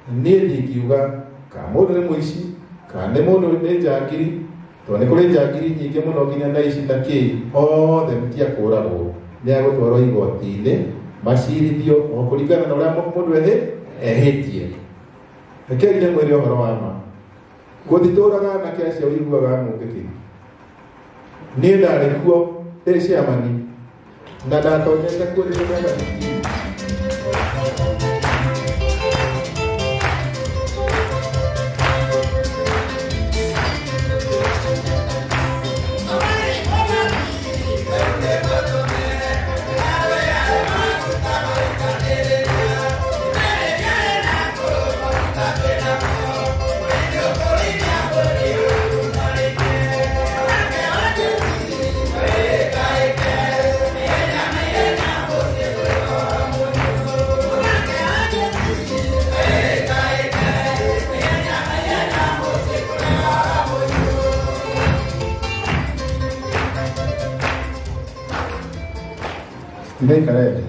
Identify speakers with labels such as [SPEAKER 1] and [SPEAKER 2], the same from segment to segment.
[SPEAKER 1] Niĩ ndingiuga kana mũndũ nĩ mũici kana nĩ mũndũ nĩ njangiri, tondũ nĩ kũrĩ njangiri nyingĩ mũno nginya na ici na kĩ, othe matiakũragwo, nĩ agũtwarwo igoti-inĩ macirithio o kũringana na ũrĩa mũndũ ehĩtie. Rekei ndĩmwĩre ũhoro wa ma, gũtitũraga anake acio ũiguaga mũngĩkĩ. Niĩ ndarĩ kuo ndĩ chairman na ndatonyete kuo ndĩ mĩaka 15. Ndinaikara thĩ.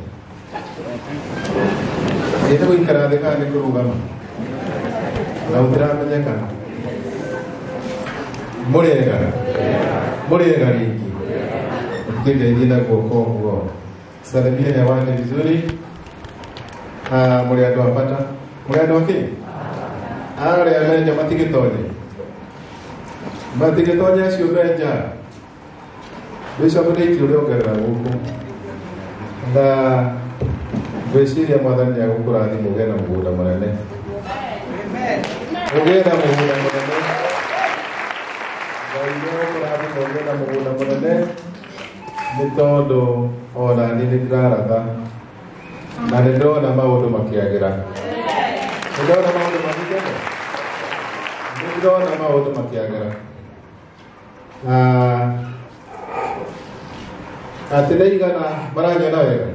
[SPEAKER 1] Ĩ nĩ gũikara thĩ kana nĩ kũrũgama? Na gũtiramenyekana. Mũrĩega? Mũrĩega rĩngĩ. Ũkĩngeithie na guoko ũguo. Salimia hewani vizuri. Mũrĩ andũ a bata. Mũrĩ andũ a kĩ? Arĩa me nja matigĩtonye. Matigĩtonye acio me nja. Bishop nĩ ikĩ ũrĩongerera gũkũ. Na ngwĩciria mwathani nĩ agũkũrathima ũgĩe na mũgũnda mũnene. Ũgĩe na mũgũnda mũnene. Ngai nĩ agũkũrathima ũgĩe na mũgũnda mũnene nĩ tondũ ona niĩ nĩ ndĩraratha na nĩ ndĩrona maũndũ makĩagĩra. Nĩ ndĩrona maũndũ makĩagĩra. Nĩ ndĩrona maũndũ makĩagĩra. Atĩ nĩ igana maranyona wega?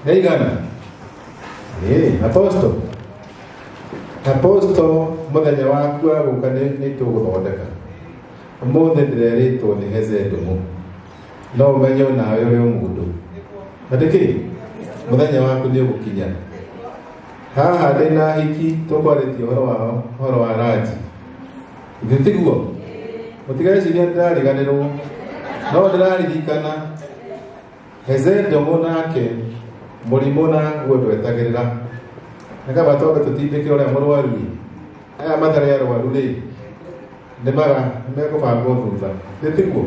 [SPEAKER 1] Nĩ igana? Ĩĩ, apostle. Apostle mũthenya waku wa gũka nĩ tũgũthondeka. Ũmũthĩ ndĩrerĩtwo nĩ Heze Ndũng'ũ. No ũmenye nawe ũrĩ o mũndũ. Atĩ kĩ? Mũthenya waku nĩ ũgũkinya. Haha ndĩ na hiki tũkwarĩtie ũhoro wa ranji. Githĩ tiguo? Mũtigecirie ndĩrariganĩrwo. No ndĩraririkana Heze Ndũng'ũ nake mũrimũ naguo ndwetagĩrĩra. Nĩ kaba twambe tũtindĩke ũrĩa mũrwaru ĩ. Aya matarĩ arwaru rĩ, nĩmekũbangwo thutha. Nĩ tiguo?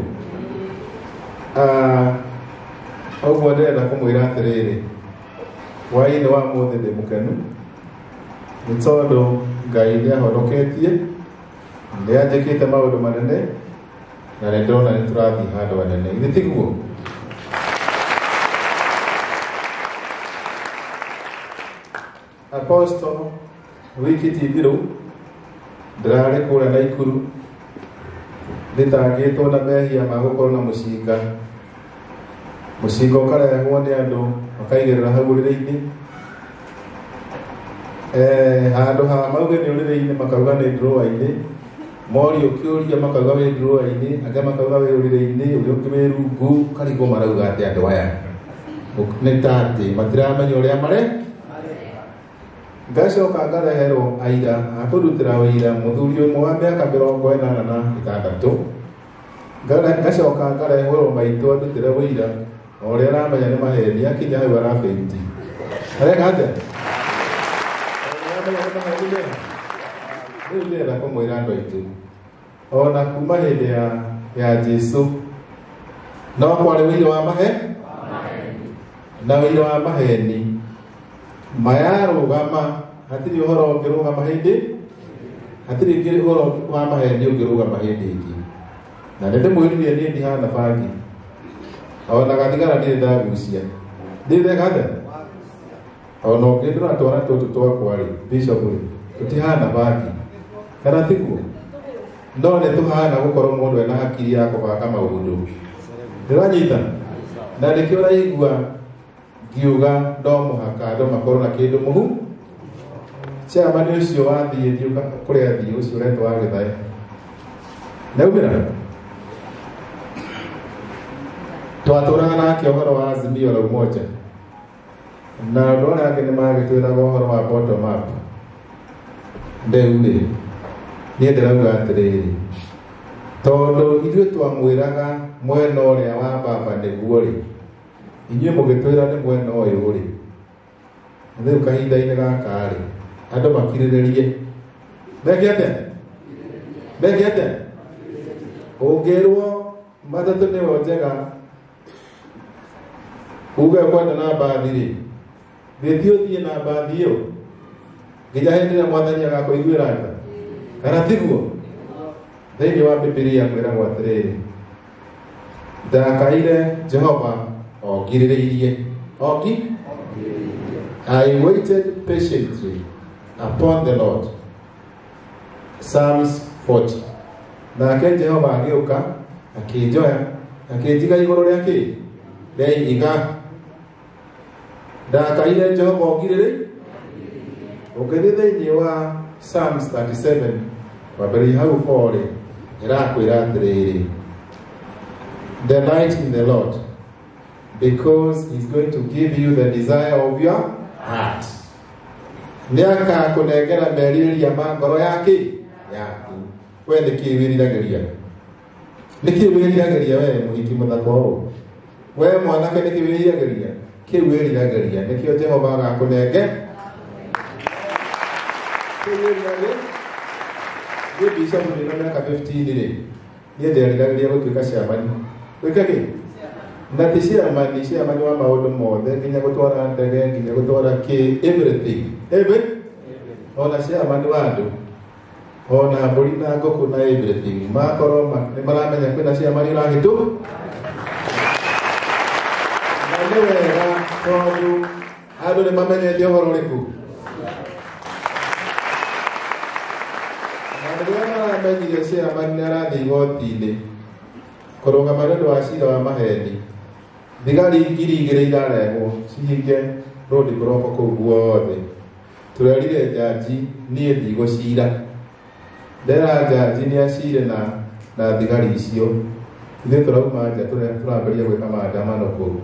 [SPEAKER 1] Ũguo ndĩrenda kũmwĩra atĩrĩrĩ, hwaĩ-inĩ wa mũthĩ ndĩ mũkenu nĩ tondũ Ngai nĩ ahonoketie, nĩ anjĩkĩte maũndũ manene na nĩ ndĩrona nĩ tũrathiĩ handũ hanene. Githĩ tiguo? Apostle wiki ti thiru ndĩrarĩ kũrĩa Naikuru thitangĩtwo na mehia ma gũkorwo na mũcinga. Mũcinga ũkarehwo nĩ andũ makaigĩrĩra hau ũrĩrĩ-inĩ. Handũ ha mauge nĩ ũrĩrĩ-inĩ makauga nĩ drawer-inĩ. Morio kĩũria makauga wĩ drawer-inĩ, angĩ makauga wĩ ũrĩrĩ-inĩ, ũrĩa ũngĩ wĩ rungu, karigwo marauga atĩ andũ aya nĩ ta atĩ matiramenya ũrĩa mare. Ngacoka ngareherwo aira a kũrutĩra wĩira mũthuri ũmwe wa mĩaka mĩrongo ĩnana na ĩtandatũ. Ngacoka ngarehwo maitũ andutĩre wĩira o ũrĩa aramenya nĩ maheni, akinya hau arabĩti. Areka atĩa? Aramenya nĩ maheni me. Rĩu ndĩrenda kũmwĩra andũ aitũ, ona kuma hĩndĩ ya Jesũ no kwarĩ wĩira wa mahe na wĩira wa maheni mayarũgama, hatirĩ ũhoro ũngĩrũgama hĩndĩ, hatirĩ ũhoro wa maheni ũngĩrũgama hĩndĩ ĩngĩ. Na nĩ ndĩmwĩrire niĩ ndihana bangi, ona gathigara ndirĩ ndagucia, ndirĩ ndeka atĩa? Ona ũngĩndora twana tũtũ twakwa rĩ, bishop rĩ, tũtihana bangi, kana tiguo? No nĩ tũhana gũkorwo mũndũ ena hakiri ya kũbanga maũndũ. Ndĩranyita? Na nĩkĩo ũraigua ngiuga no mũhaka andũ makorwo na kĩndũ mũhu. Chairman ũcio wathiĩ thiũka kũrĩa athiĩ ũcio ũretwo wa Gĩthae. Nĩaumĩra? Twatũraga nake ũhoro wa Azimio la Umoja. Na andũ arĩa angĩ nĩmagĩtwĩraga ũhoro wa bottom up. Rĩu rĩ, niĩ ndĩrauga atĩrĩrĩ, tondũ ithuĩ twamwĩraga mwena ũrĩa wa baba nĩguo rĩ, inyuĩ mũgĩtwĩra nĩ mwena ũyũ rĩ, rĩu kahinda-inĩ gaka rĩ, andũ makirĩrĩrie. Meke atĩa? Meke atĩa? Ũngĩrwo matatũ nĩyo njega, uge ũkwenda na mbathi rĩ, gĩthiĩ ũthiĩ na mbathi ĩyo nginya hĩndĩ ĩrĩa mwathani agakũiguĩra tha, kana tiguo? Thĩinĩ wa Bibilia kwĩragwo atĩrĩrĩ, ndakaire Jehova o ngirĩrĩirie. I waited patiently upon the Lord. Psalms 40. Nake Jehova agĩũka akĩnjoya akĩnjiga igũrũ rĩa kĩ? Rĩa ihiga. Ndakaire Jehova o ngirĩrĩirie. Ũngĩthiĩ thĩinĩ wa Psalms 37 kwambĩrĩria hau 4 rĩ, ĩrakwĩra atĩrĩrĩ, delight in the Lord because he's going to give you the desire of your heart. Nĩakakũnengera merirĩria ma ngoro yake yaku. We nĩkĩĩ wĩriragĩria? Nĩkĩĩ wĩriragĩria we mũhiki mũthaka ũũ? We mwanake nĩkĩĩ wĩriragĩria? Kĩu wĩriragĩria nĩkĩo Jehova agakũnenge. Kĩu wĩriragĩria. Niĩ bishop ndĩna mĩaka 15 rĩ, niĩ nderiragĩria gũtuĩka chairman. Gwĩka kĩ? Na ti chairman, chairman wa maũndũ mothe, nginya gũtwara ndege, nginya gũtwara kĩ, everything. Every? Ona chairman wa andũ, ona mbũri na ngũkũ na everything. Makorwo nĩ maramenya kwĩna chairman ũrahĩtũka. Na nĩ wega tondũ andũ nĩ mamenyete ũhoro ũrĩkũ. Na rĩrĩa maramenyire chairman nĩ arathiĩ igoti-inĩ kũrũgama nĩ ũndũ wa cira wa maheni, thigari 2,000 irarehwo cihinge road block kũu guothe. Tũrerire jaji niĩ ndigũcira. Ndera jaji nĩ acire na thigari icio. Ithuĩ tũrauma nja tũrambĩrĩria gwĩka maandamano kũu.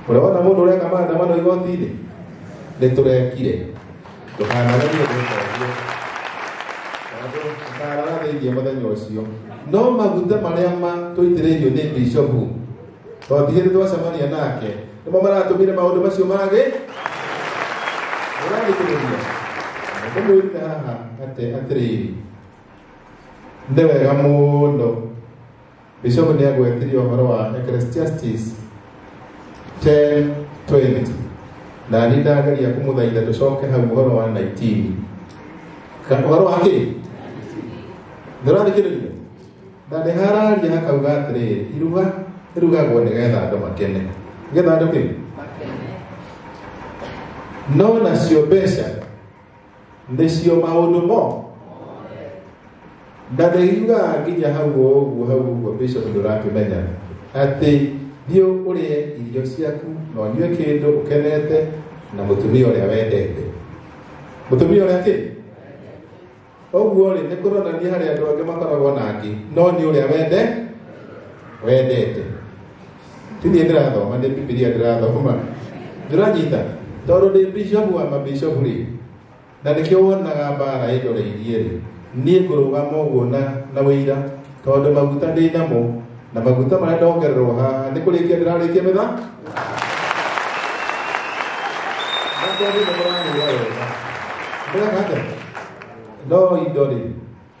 [SPEAKER 1] Ũrona mũndũ ũreka maandamano igoti-inĩ? Nĩ tũrekire. Ndũkanagerie gwĩka ũguo. Tondũ thĩinĩ mũthenya ũcio. No maguta marĩa tũitĩrĩirio nĩ bishop, tondũ ti hĩndĩ twacemania nake, nĩmo maratũmire maũndũ macio mangĩ. Ũrathikĩrĩria? Ndĩmwĩrire haha atĩrĩrĩ, nĩ wega mũno bishop nĩ agwetirie ũhoro wa Ecclesiastes 10:20, na niĩ ndageria kũmũthaitha tũcoke hau ũhoro wa 19. Ũhoro wa kĩ? Ndũrathikĩrĩria? Na nĩ hararia hakauga atĩrĩrĩ, iruga ĩrugagwo nĩgetha andũ makene. Nĩgetha andũ kĩ? No nacio mbeca nĩcio maũndũ mo. Na ndĩiugaga nginya hau ũguo, hau ũguo bishop ndũrakĩmenya atĩ thiĩ ũrĩe irio ciaku na ũnyue kĩndũ ũkenete na mũtumia ũrĩa wendete. Mũtumia ũrĩa kĩ? Ũguo rĩ, nĩ kũronania harĩ andũ angĩ makoragwo na angĩ, no nĩ ũrĩa wendete. Ti niĩ ndĩrathoma, nĩ Bibilia ndĩrathoma. Ndũranyita? Tondũ ndĩ bishop wa mabishop rĩ, na nĩkĩo wonaga mbara ĩndoreirie rĩ, niĩ ngũrũgama ũguo na wĩira, tondũ maguta ndĩ namo, na maguta marĩa ndongererwo haha nĩ kũrĩkia ndĩrarĩkia mĩtha. Na tondũ nĩ mũrahũra wega. Ndĩreka atĩa? No indo rĩ,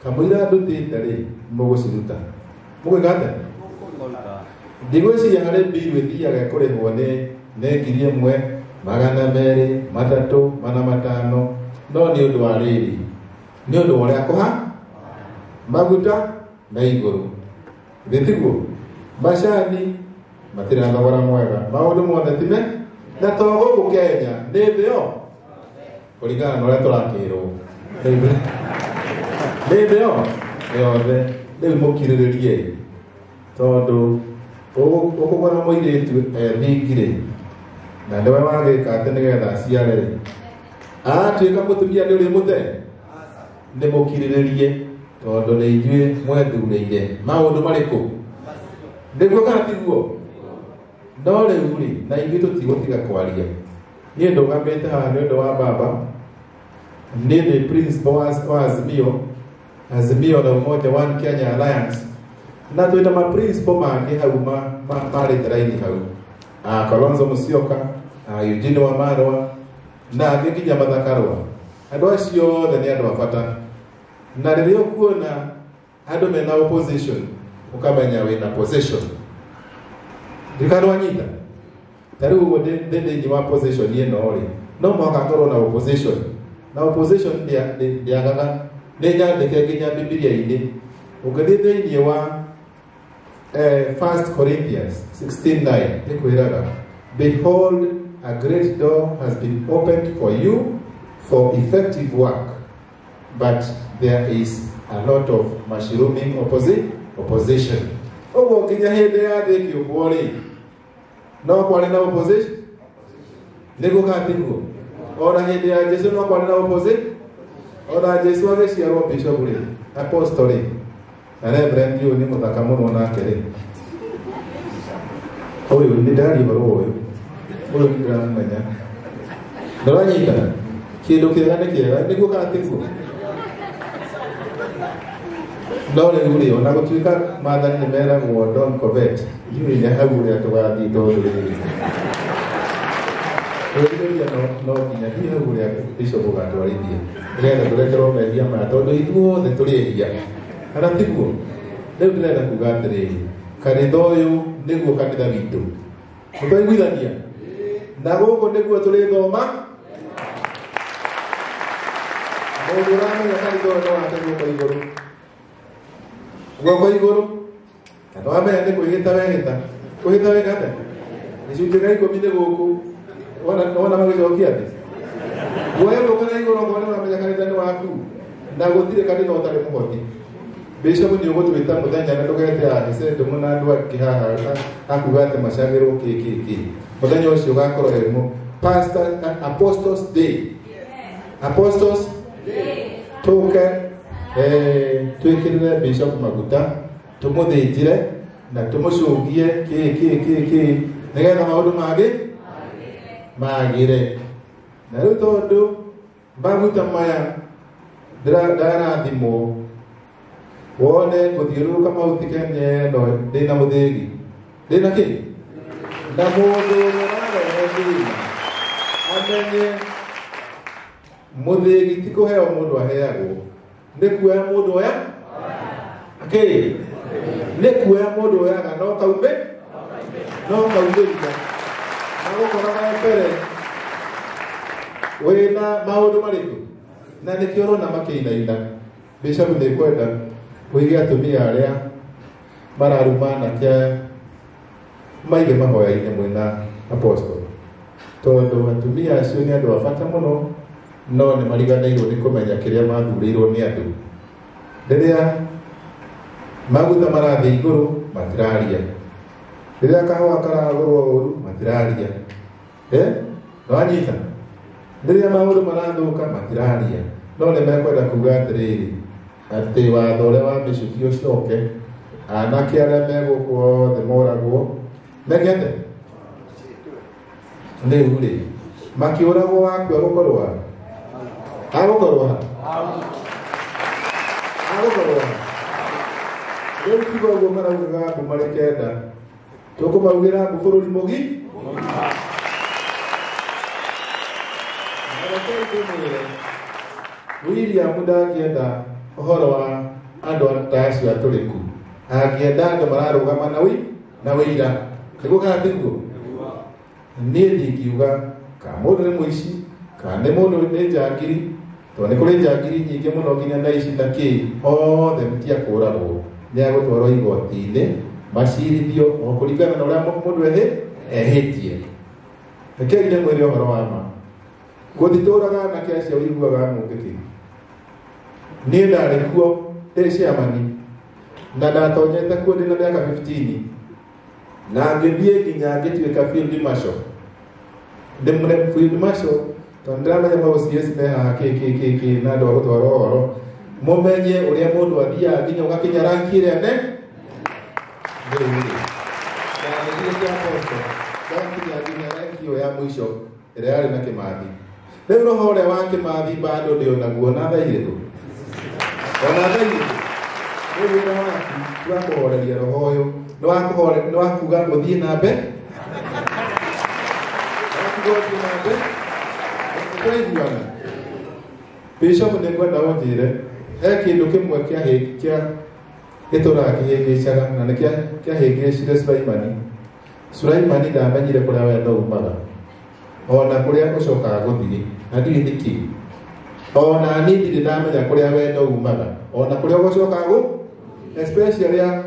[SPEAKER 1] kamũira ndutĩte rĩ, mũgũciruta. Mũgwĩka atĩa? Ndigwĩciria harĩ mbiru ĩthiaga ĩkũrĩhwo nĩ 1,000, 200, 300, 500, no nĩ ũndũ wa rĩrĩ, nĩ ũndũ wa ũrĩa kũha maguta me igũrũ. Githĩ tiguo? Macani matirĩ na thogora mwega, maũndũ mothe ti me, na to gũkũ Kenya, nĩ thĩ yo kũringana na ũrĩa tũrakĩrwo. Nĩ thĩ yo yothe. Rĩu mũkirĩrĩrie, tondũ ũkũgũra mũirĩtu ethingi rĩ, na nĩwe wagĩka atĩ nĩgetha aciare rĩ, atuĩka mũtumia nĩ ũrĩmũte? Nĩ mũkirĩrĩrie, tondũ nĩ ithuĩ mwethurĩire maũndũ marĩkũ? Nĩguo kana tiguo? No rĩu rĩ, na ithuĩ tũtigũtiga kwaria. Niĩ ndũgamĩte haha nĩ ũndũ wa baba, Niĩ ndĩ principal wa Azimio, Azimio la Umoja One Kenya Alliance, na twĩna ma principal mangĩ hau marĩte raini hau, Kalonzo Musyoka, Eugene Wamalwa na angĩ nginya Martha Karua. Andũ acio othe nĩ andũ a bata, na rĩrĩa ũkuona andũ mena opposition ũkamenya wĩna position. Ndikanwanyita ta rĩu ũguo ndĩ thĩinĩ wa position ĩno rĩ, no mũhaka ngorwo na opposition, na opposition ndĩagaga. Nĩ nyandĩke nginya Bibilia-inĩ. Ũngĩthiĩ thĩinĩ wa 1 Corinthians 16:9 ĩkwĩraga, behold, a great door has been opened for you for effective work, but there is a lot of mushrooming opposition. Ũguo nginya hĩndĩ ya thĩ ĩkĩũmbwo rĩ, no kwarĩ na opposition, nĩguo kana tiguo? Ona hĩndĩ ya Jesu no kwarĩ na opposition. Ona Jesu agĩciarwo bishop rĩ, apostle rĩ, na reverend ũyũ nĩ mũthaka mũno nake rĩ, ũyũ nĩ ndaria ũhoro ũyũ, ũyũ nĩ ndĩramũmenya. Ndũranyita? Kĩndũ kĩega nĩ kĩega, nĩguo kana tiguo? No rĩu rĩ, ona gũtuĩka maathani nĩ meragwo don't covet, ndiũĩ nĩ hau ũrĩa tũgathiĩ tondũ rĩrĩ kwĩrirĩria no nginya thiĩ hau ũrĩa bishop ũgatwarithia nĩgetha tũrekerwo mehia maya, tondũ ithuothe tũrĩ ehia, kana tiguo? Rĩu ndĩrenda kuga atĩrĩrĩ, kanitha ũyũ nĩguo kanitha witũ, nĩtwaiguithania, na gũkũ nĩguo tũrĩthoma. Mũndũ ũramenya kanitha ũyũ no wake guoko igũrũ, guoko igũrũ, na nĩwamenya nĩ kwĩhĩta wehĩta, kwĩhĩta weka atĩa? Gĩcunjĩ gĩa ikũmi nĩ gũkũ, wona magĩcokia atĩ guoya guoko na igũrũ okorwo nĩũramenya kanitha nĩ waku, na gũtirĩ kanitha ũtarĩ mũhoti. Bishop nĩ ũgũtwĩta mũthenya na ndũgete ahĩce ndũmũ na andũ angĩ haha akuga atĩ macagĩrwo kĩ kĩ kĩ. Mũthenya ũcio ũgakorwo wĩ Pastor Apostles Day. Apostles Day. Tũke twĩkĩrĩre bishop maguta, tũmũthĩnjĩre na tũmũcũngie kĩ kĩ kĩ kĩ nĩgetha maũndũ mangĩ magĩre. Na rĩu tondũ maguta maya ndarathimwo, wone gũthiũrũrũka mahuti Kenya ĩno ndĩna mũthĩgi, ndĩna kĩ, na mũndũ ũrĩa ũrarehe thĩna amenye mũthĩgi ti kũheo mũndũ aheagwo, nĩ kuoya mũndũ oya kĩ, nĩ kuoya mũndũ oyaga, no kaume no kaumĩria na gũkoraga mbere wĩna maũndũ marĩkũ, na nĩkĩo ũrona makĩinaina. Bishop nĩ kwenda kũige atumia arĩa mararuma anake aya maige mahoya-inĩ mwĩna apostle, tondũ atumia acio nĩ andũ a bata mũno, no nĩ mariganĩirwo nĩ kũmenya kĩrĩa mathurĩirwo nĩ andũ. Rĩrĩa maguta marathiĩ igũrũ matiraria, rĩrĩa kahũa karagũrwo ũru matiraria, nĩwanyita? Rĩrĩa maũndũ marathũka matiraria, no nĩ mekwenda kuga atĩrĩrĩ, atĩ watho ũrĩa wa mĩcuki ũcoke, anake arĩa me gũkũ othe moragwo meke atĩa? Rĩu rĩ, makĩũragwo wakua gũkorwo ha? Agũkorwo ha? Agũkorwo ha? Rĩu tiga ũguo maraugaga mbu marĩ kenda, tũkũmaugĩra mbu bũrũri mũgi? Na rekei ndĩmwĩre, William ndangĩenda ũhoro wa andũ ta acio atũrĩku, angĩenda andũ mararũgama na wĩira, nĩguo kana tiguo? Niĩ ndingiuga kana mũndũ nĩ mũici, kana nĩ mũndũ nĩ njangiri, tondũ nĩ kũrĩ njangiri nyingĩ mũno nginya na ici na kĩ, othe matiakũragwo, nĩ agũtwarwo igoti-inĩ macirithio o kũringana na ũrĩa mũndũ ehĩtie. Rekei ndĩmwĩre ũhoro wa ma, gũtitũraga anake acio ũiguaga mũngĩkĩ. Niĩ ndarĩ kuo ndĩ chairman, na ndatonyete kuo ndĩna mĩaka 15, na ngĩthiĩ nginya ngĩtuĩka field marshal. Ndĩ field marshal tondũ ndĩramenya ma OCS me haha kĩ kĩ kĩ kĩ na andũ a gũtwara ũhoro, mũmenye ũrĩa mũndũ athiaga nginya ũgakinya ranki ĩrĩa ne. Rĩu rĩ, ndathire kĩa apostle, ndakinya nginya ranki ĩyo ya mũico ĩrĩa yarĩ na Kĩmathi. Rĩu roho ũrĩa wa Kĩmathi bado ndĩ onaguo na thaa irĩkũ? Ona thaa irĩkũ? Rĩu wĩra waku ti wa kũhoreria roho ũyũ, nĩ wa kuga ũthiĩ na mbere. Nĩ wa kuga ũthiĩ na mbere. Nĩtũraiguana? Bishop nĩ ngwenda ũnjĩre he kĩndũ kĩmwe kĩa gĩtũraga kĩhĩngĩcaga na nĩ kĩahĩngĩcire Sulaimani. Sulaimani ndamenyire kũrĩa wendo umaga ona kũrĩa ũcokaga gũthiĩ, na ndiũĩ nĩkĩ. Ona niĩ ndirĩ ndamenya kũrĩa wendo umaga ona kũrĩa ũgũcokaga gũ, especially ya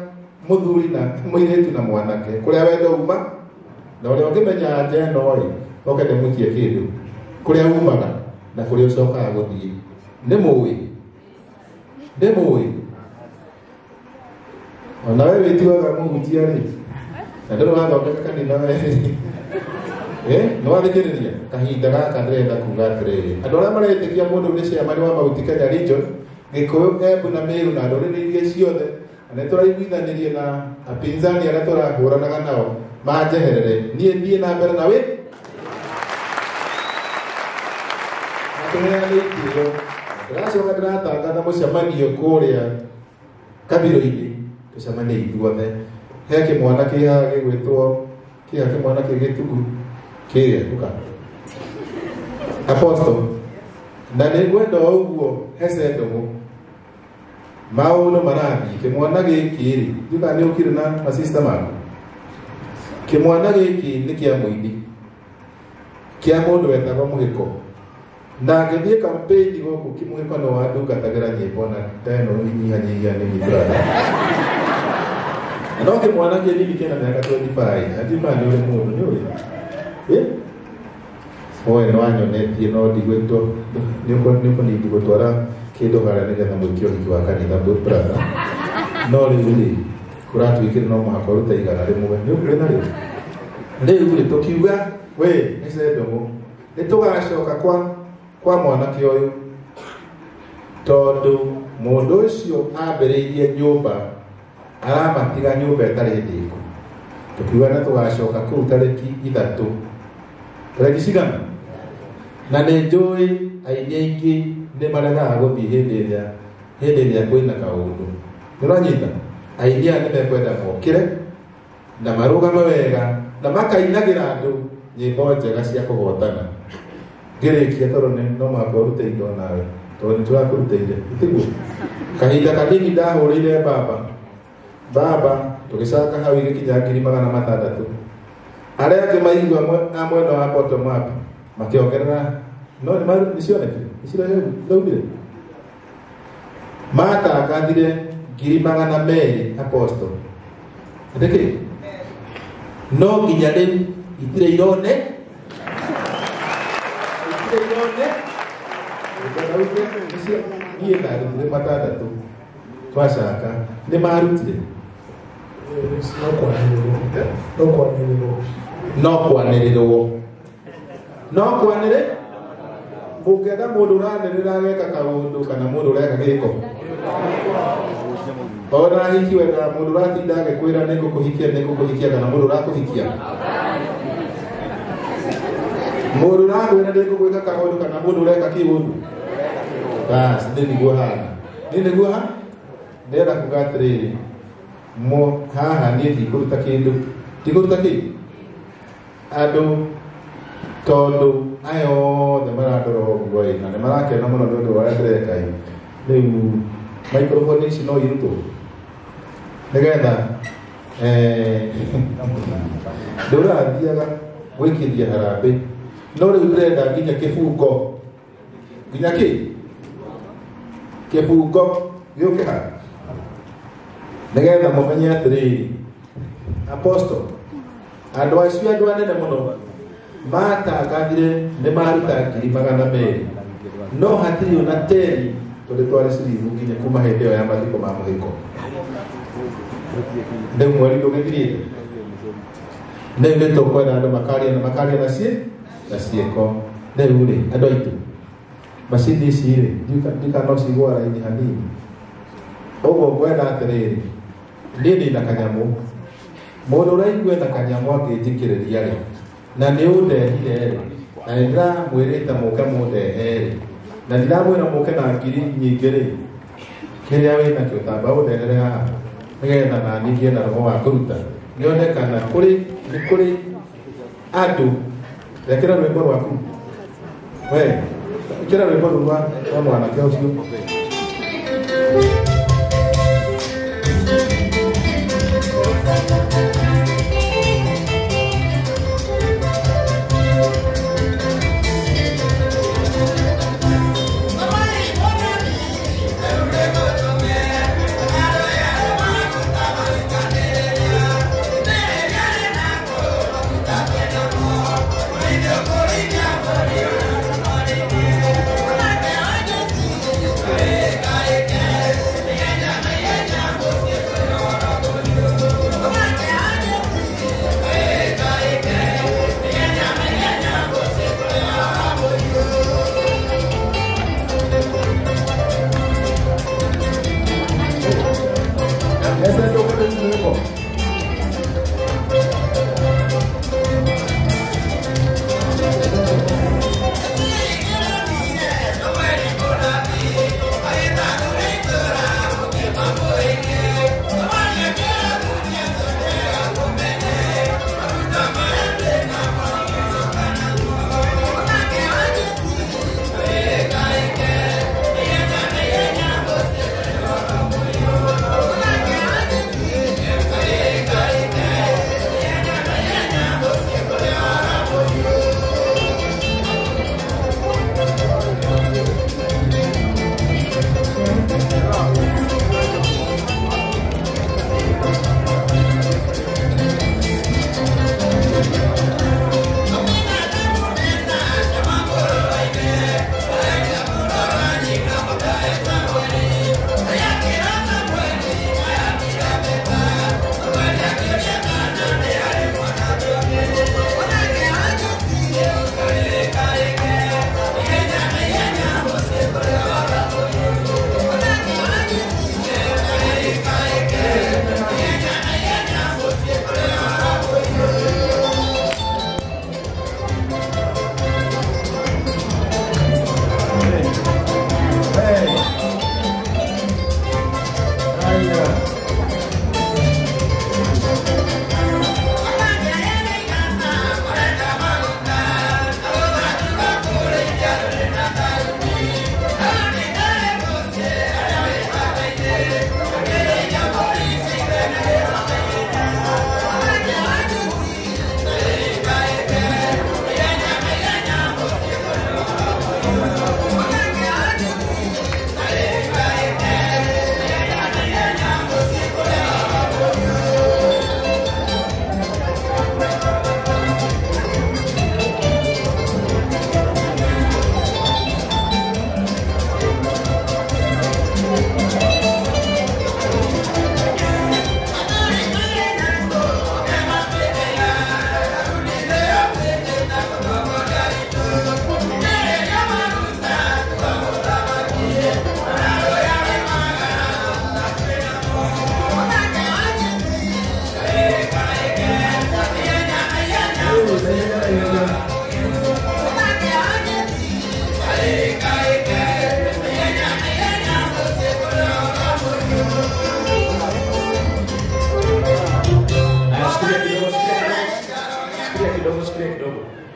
[SPEAKER 1] mũthuri na mũirĩtu na mwanake, kũrĩa wendo uma na ũrĩa ũngĩmenya nja ĩno rĩ, oke ndĩmũikie kĩndũ kũrĩa umaga na kũrĩa ũcokaga gũthiĩ. Nĩ mũĩ? Nĩ mũĩ? Ona we wĩtuaga mũhunjia rĩ, na ndũrĩ wathondeka kanitha we. Nĩ wathikĩrĩria kahinda gaka ndĩrenda kuga atĩrĩrĩ, andũ arĩa maretĩkia mũndũ nĩ chairman wa Mount Kenya Region, Gĩkũyũ, Embu na Meru na ndũrĩrĩ iria ciothe, na nĩ tũraiguithanirie na apinzani arĩa tũrahũranaga nao manjeherere, niĩ thiĩ na mbere na wĩ na tũheane itĩo. Ndĩracoka ndĩratangatha mũcemanio kũrĩa kabiro-inĩ, tũcemanie ithuothe. He kĩmwana kĩ haha gĩgwĩtwo, kĩha kĩmwana kĩ gĩtugu kĩrĩa ũka Apostle, na nĩ ngwenda o ũguo hece ndũgũ maũndũ marathiĩ. Kĩmwana gĩkĩ rĩ, ndiũĩ kana nĩ ũkire na masista maku. Kĩmwana gĩkĩ nĩ kĩa mũini, kĩa mũndũ wetagwo Mũhĩko, na ngĩthiĩ campaign gũkũ Kĩmũhĩko no wandungatagĩra nyĩmbo na ndeno inyihanyihia nĩ mĩtũrana. Na no kĩmwana kĩnini kĩna mĩaka 25, na ndiũĩ kana nĩ ũrĩ mũndũ, nĩ ũrĩ? Oe no anyonetie no ndigwĩtwo, nĩ ũkũnindi gũtwara kĩndũ harĩa nĩgetha mwĩke ũhiki wa kanitha, brother. No rĩu rĩ, kũratuĩkire no mũhaka ũrute 100, nĩ ũkũrĩ narĩo? Rĩu rĩ, tũkiuga we nĩ cendũgũ, nĩ tũgacoka kwa mwanake ũyũ, tondũ mũndũ ũcio ambĩrĩirie nyũmba aramatiga nyũmba ĩtarĩ ndĩku. Tũkiuga nĩ tũgacoka kũu tarĩki 3. Tarĩki cigana? Na nĩ njũĩ aini aingĩ nĩ maregaga gũthiĩ hĩndĩ ĩrĩa kwĩna kaũndũ. Nĩ ũranyita? Aini aya nĩ mekwenda mokĩre na marũgame wega na makainagĩra andũ nyĩmbo njega cia kũhotana. Ngĩrĩkia tondũ no mũhaka ũrute indo nawe, tondũ nĩ tũrakũrutĩire, tiguo? Kahinda kanini ndahũrĩire baba, baba tũgĩcanga hau igĩkinya 600,000. Arĩa angĩ maigua a mwena wa bottom up makĩongerera, no nĩ cionekire, nĩ ciraumire. Matangathire 200,000 apostle. Nĩkĩ? No nginya rĩu itirĩ irone, itirĩ irone. Niĩ ndarutire 6 twacaka, nĩ marutire.
[SPEAKER 2] No kwanĩrĩrwo. No kwanĩrĩrwo.
[SPEAKER 1] No kwanĩrĩrwo. No kwanĩrĩ? Mũngĩenda mũndũ ũranĩrĩra ageka kaũndũ kana mũndũ ũreka gĩko? Ona hiki wendaga mũndũ ũratinda agĩkwĩra nĩ ngũkũhikia, nĩ ngũkũhikia, kana mũndũ ũrakũhikia? Mũndũ ũrakwĩra nĩ ngũgwĩka kaũndũ kana mũndũ ũreka kĩũndũ? Bas, nĩ nĩguo hana. Nĩ nĩguo ha? Ndĩrenda kuga atĩrĩrĩ, haha niĩ ndikũruta kĩndũ. Ndikũruta kĩ? Andũ tondũ aya othe marandora ũguo ĩ, na nĩ marakena mũno nĩ ũndũ wa ũrĩa ndĩreka ĩ. Rĩu microphone ici no irutwo nĩgetha, ndũrathiaga gwĩkithia harambĩ, no rĩu ndĩrenda nginya kĩbungo, nginya kĩ? Kĩbungo gĩũke haha nĩgetha mũmenye atĩrĩrĩ, apostle, andũ acio andũ anene mũno matangathire nĩ maruta 200,000, no hatirĩ ona teri tondũ twarĩ ciringi nginya kuma hĩndĩ ĩyo ya mathiko ma Mũhĩko. Rĩu mweri ndũgĩthirĩte. Rĩu nĩ tũkwenda andũ makaria na makaria na na ciĩko. Rĩu rĩ, andũ aitũ, macini ici rĩ, ndika no cigũa raini hanini. Ũguo ngwenda atĩrĩrĩ, niĩ ndĩ na kanyamũ. Mũndũ ũraigua na kanyamũ angĩnjĩkĩrĩria rĩ, na nĩ ũndehire rĩ, Na nĩ ndĩramwĩrĩte mũke mũndehere na ndiramwĩra mũke na ngiri nyingĩ rĩ kĩrĩa wĩ nakĩo tamba ũndehere haha nĩgetha naniĩ ngĩe na roho wa kũruta nyone kana kũrĩ nĩ kũrĩ andũ rekĩra rwĩmbo rwaku we ĩkĩra rwĩmbo rũu rwa mwanake ũcio.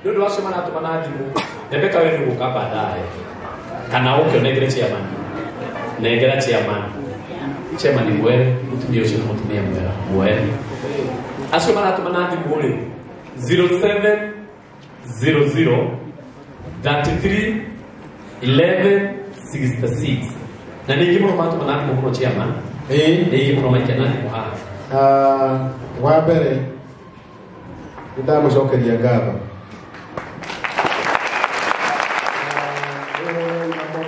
[SPEAKER 3] Ndio wacio maratũmana thimũ Rebecca we nĩgũka baadaye kana ũke ũnengere chairman nengera chairman chairman mwere mũtumia ũcio nĩ mũtumia mwega mwere acio maratũmana thimũ rĩ 0700 33 11 66 na ningĩ mũno matũmana thimũ mũno chairman ningĩ mũno maikia na thimũ haha.
[SPEAKER 1] Wa mbere nĩndamũcokeria ngatho.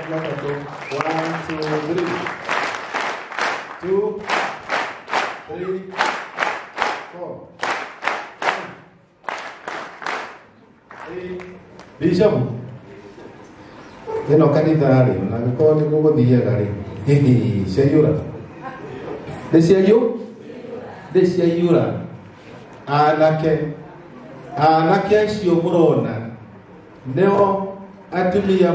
[SPEAKER 1] One, two, three. 2, 3, 4. Bishop, ĩno kanitha rĩ, ona angĩkorwo nĩ gũgũthiaga rĩ, hihi ciaiyũra? Nĩ ciaiyũra? Anake, anake acio mũrona Nĩo atumia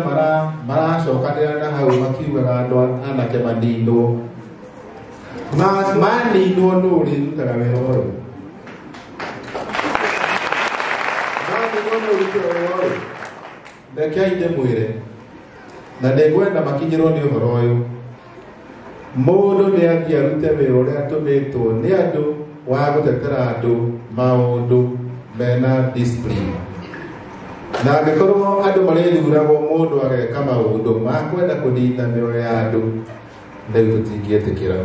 [SPEAKER 1] maracokanĩra na hau makiugaga andũ anake maninwo. Maninwo nũ ũrĩrutaga wĩra ũyũ? Maninwo nũ ũrĩrutaga wĩra ũyũ? Rekei ndĩmwĩre na nĩngwenda makinyĩrwo nĩ ũhoro ũyũ. Mũndũ nĩ athiĩ arute wĩra ũrĩa atũmĩtwo nĩ andũ wa gũtetera andũ maũndũ mena discipline. Na angĩkorwo andũ marĩthuragwo mũndũ ageka maũndũ ma kwenda kũnina mĩoyo ya andũ, rĩu tũtingĩtĩkĩra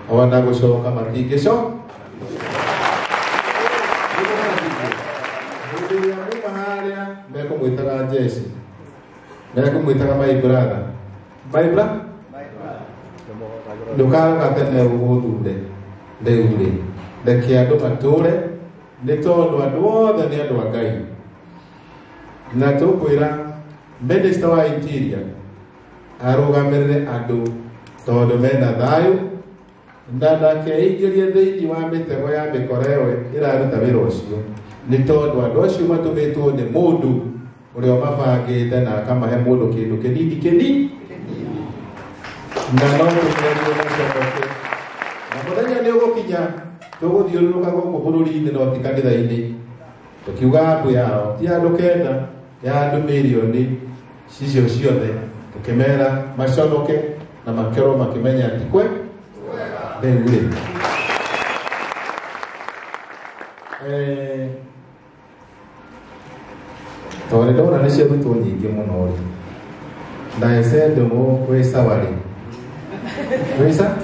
[SPEAKER 1] ona gũcoka matingĩcoka. Hĩndĩ ĩrĩa muma harĩa mekũmwĩtaga jeshi, mekũmwĩtaga my brother, my brother, ndũkaroka tene ũgũthure. Rĩu rĩ, reke andũ matũre, nĩ tondũ andũ othe nĩ andũ a Ngai. Na tũkwĩra minister wa interior arũgamĩrĩre andũ tondũ mena thayũ na ndakeingĩrie thĩinĩ wa mĩtego ya mĩkora ĩyo ĩraruta wĩra ũcio, nĩ tondũ andũ acio matũmĩtwo nĩ mũndũ ũrĩa ũmabangĩte na akamahe mũndũ kĩndũ kĩnini kĩnini, na no tũmerie macoke. Na mũthenya nĩ ũgũkinya tũgũthiũrũrũka gũkũ bũrũri-inĩ no ti kanitha-inĩ, tũkiuga ambu yao ti andũ kenda, ya andũ mirioni cicio ciothe, tũkĩmera maconoke na makerwo makĩmenya ti kwe rĩu rĩ. Tondũ ndona nĩ ciarutwo nyingĩ mũno rĩ, na ece ndũng'ũ wĩ sawa rĩ, wĩ sawa?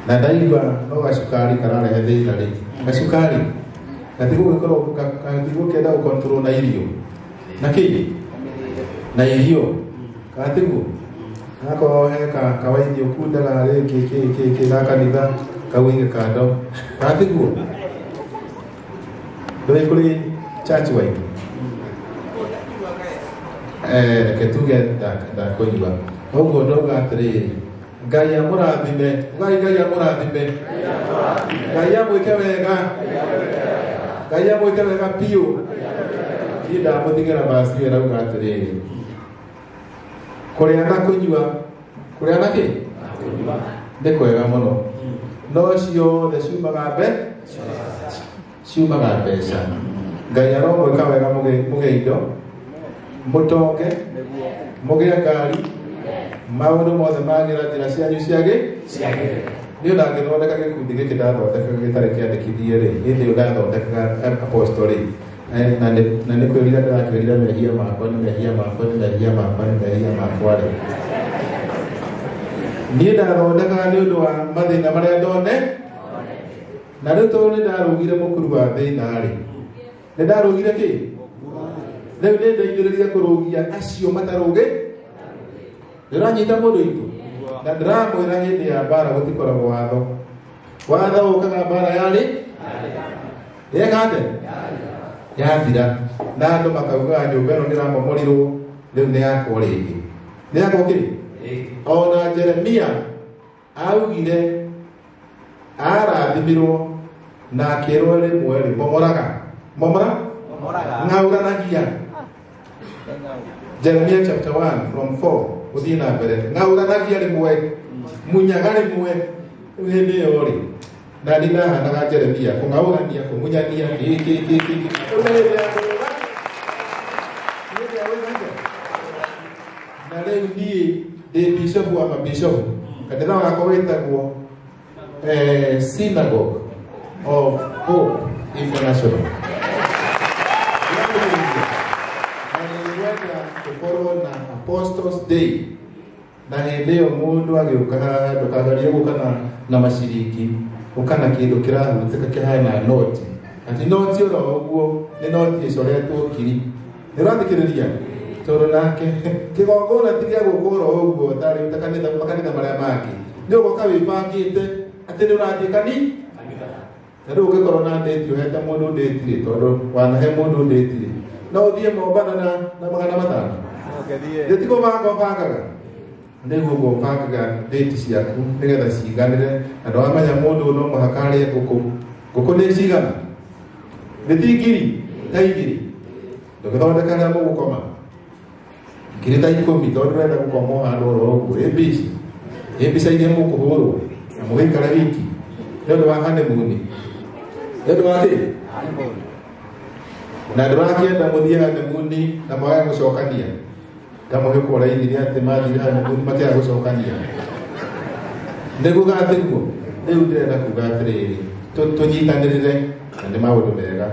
[SPEAKER 1] Na ndaigua no gacukari kararehe thĩna rĩ, gacukari gatigũgĩkorwo gatigũkĩenda gũcontrol na irio na kĩ na irio gatiguo gakorwo he kawaini ũkundaga rĩ kĩ kĩ kĩ kĩ ga kanitha kauige kando gatiguo ndũĩ kũrĩ church wine reke tuge ndakũnyua. Ũguo ndauga atĩrĩrĩ, Ngai amũrathime, Ngai amũrathime, Ngai amwĩke wega, Ngai amwĩke wega biũ. Niĩ ndamũtigĩra baci ĩrauga atĩrĩrĩ, kũrĩa na kũnyua, kũrĩa na kĩ nĩ kwega mũno, no ciothe ciumaga mbeca. Ngai aromwĩka wega mũgĩe indo, mũtonge, mũgĩe ngari, maũndũ mothe magĩra njĩra cianyu ciagĩ. Niĩ ndangĩthondeka gĩkundi gĩkĩ ndathondekaga gĩtarĩ kĩandĩkithie rĩ, hĩndĩ ĩyo ndathondekaga apostle rĩ, na nĩ kwĩrira ndĩrakwĩrira mehia makwa, nĩ mehia makwa, nĩ mehia makwa, nĩ mehia makwa rĩ. Niĩ ndathondekaga nĩ ũndũ wa mathĩna marĩa ndone, na rĩu tondũ nĩ ndarũgire mũkuru wa thĩna rĩ, nĩ ndarũgire kĩ? Rĩu nĩ ndeithĩrĩria kũrũgia acio matarũgĩ. Ndĩranyita mũndũ itũ na ndĩramwĩra hĩndĩ ya mbara gũtikoragwo watho. Watho ũkaga mbara yarĩ yeka atĩa? Yathira, na andũ makaugaga nyũmba ĩno nĩramomorirwo, rĩu nĩ yakwo rĩngĩ. Nĩ yakwo kĩ? Ona Jeremia augire arathimirwo na akĩrwo rĩmwe rĩ, momoraga momora ng'aũranagia. Jeremia chapter 1 from 4 gũthiĩ na mbere, ng'aũranagia rĩmwe, munyaga rĩmwe. Rĩu hĩndĩ ĩyo rĩ, na niĩ ndahanaga Jeremia kũng'aũrania, kũmunyania, kĩ kĩ kĩ kĩ. Rĩu nĩ hĩndĩ ya kũrũga, hĩndĩ ya gwĩka atĩa? Na rĩu niĩ ndĩ bishopu wa mabishopu, kanitha wakwa wĩtagwo Synagogue of Hope International. Na nĩngwenda gũkorwo na Apostles Day, na hĩndĩ ĩyo mũndũ agĩũka haha ndũkagarie gũka na maciringi, ũka na kĩndũ kĩrahutĩka kĩhana noti, ati noti oro ũguo nĩ noti ĩcoretwo ngiri. Nĩ ũrathikĩrĩria? Tondũ nake kĩgongona ti gĩa gũka oro ũguo tarĩ ta kanitha, makanitha marĩa mangĩ, nĩ ũgoka wĩbangĩte atĩ nĩ ũrathiĩ kanitha. Na rĩu ũngĩkorwo na ndĩti ũhete mũndũ ndĩti rĩ, tondũ wanahe mũndũ ndĩti rĩ, no ũthiĩ Mombatha na 500. Ndĩti kũbanga ũbangaga, nĩguo ũbangaga ndĩti ciaku nĩgetha ciganĩre. Na ndwamenya mũndũ no mũhaka arĩe ngũkũ. Ngũkũ nĩ cigana? Nĩ ti ngiri ta igĩrĩ. Ndũgĩthondeka harĩa mũgũkoma ngiri ta 10 tondũ ndũrenda gũkoma handũ oro ũguo ĩ mbici ĩ mbica iria mũkũhũrwo na mũgĩikara wiki nĩ ũndũ wa honeymoon nĩ ũndũ wa kĩ na ndũrakĩenda mũthiĩ honeymoon na mwage gũcokania ta mũhĩko ũraigire atĩ mathire honeymoon matiaga gũcokania nĩguo atĩguo rĩu ndĩrenda kuga atĩrĩrĩ tũnyitanĩrĩre na nĩ maũndũ mega.